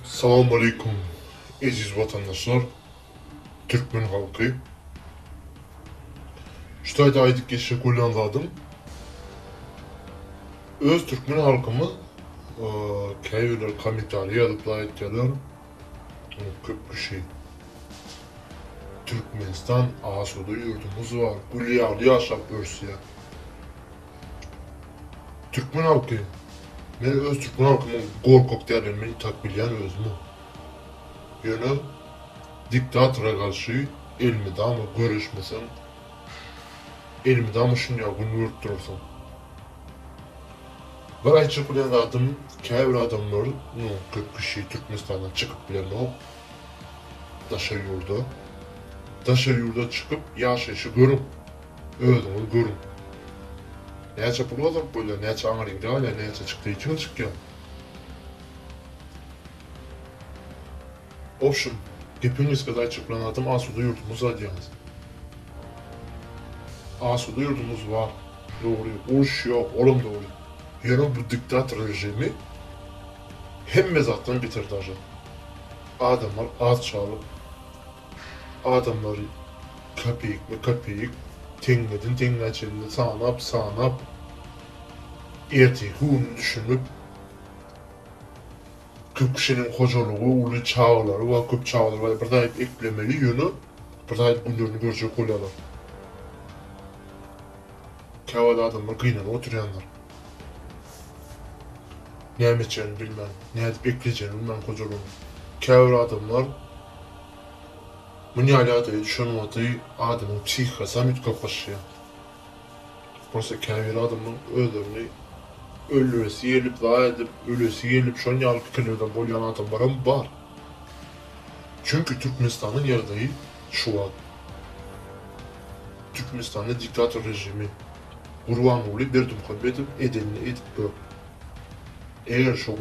Salam aleýkum eziz watandaşlar Türkmen halky. Şu taýda aýdyp geçjek bolýan zadym öz türkmen halkymyz käbirleri kommentariýa ýazyp aýtýarlar köp kişi Türkmenistan asuda ýurdumyz bar gül ýaly ýaşap ýörüs diýýär. Türkmen halky Men öz türkmen halkymyň gorkak däldigini men tak bilýän özümiň. Ýöne diktatora garşy elmydama göreşmeseň, elmydama şunýa gün görüp durarsyň. Bir aýtjak bolýan zadym käbir adamlar nu köp kişi Türkmenistandan çykyp bilenok daşary ýurda. Daşary ýurda çykyp ýaşaýşy görüň. Özüňiz görüň. Näçe pul gazanyp bolýar, näçe aňryňda galýar, näçe çykdaýjyň çykýar. Obşim, gepiň gysgasy aýtjak bolan zadym asuda ýurdumyz bar diýýäňiz. Asuda ýurdumyz bar. Dogry, uruş ýok, olam dogry. Ýöne bu diktator režimi hemme zatdan beter daže. Adamlar aç galyp, Adamlary kopeýikme-kopeýik, teňňeden teňňä çenli sanap-sanap, ertirki gününi düşünip, köp kişiniň hojalygy uly, çagalary bar, köp çagalary bar, bir zat eklemeli, ýöne bir zat günlerini görjek bolýarlar. Käwagt adamlar gynanyp oturýandyr. Näme etjegini bilmän, nädip eklejegini bilmän hojalygyny. Käbir adamlar Muny ýaly ýagdaýa düşen wagty adamyň psihikasam üýtgäp başlaýar. Prosta käbir adamlaň özlerini öldüresi gelip, zaýa edip, ölesi gelip, şon ýaly pikirlerden bolýan adamlaram bar. Çünki Türkmenistanyň ýagdaýy şu wagt. Türkmenistanda diktator režimi. Gurbanguly Berdimuhamedow edenini edip ýör. Eger şo.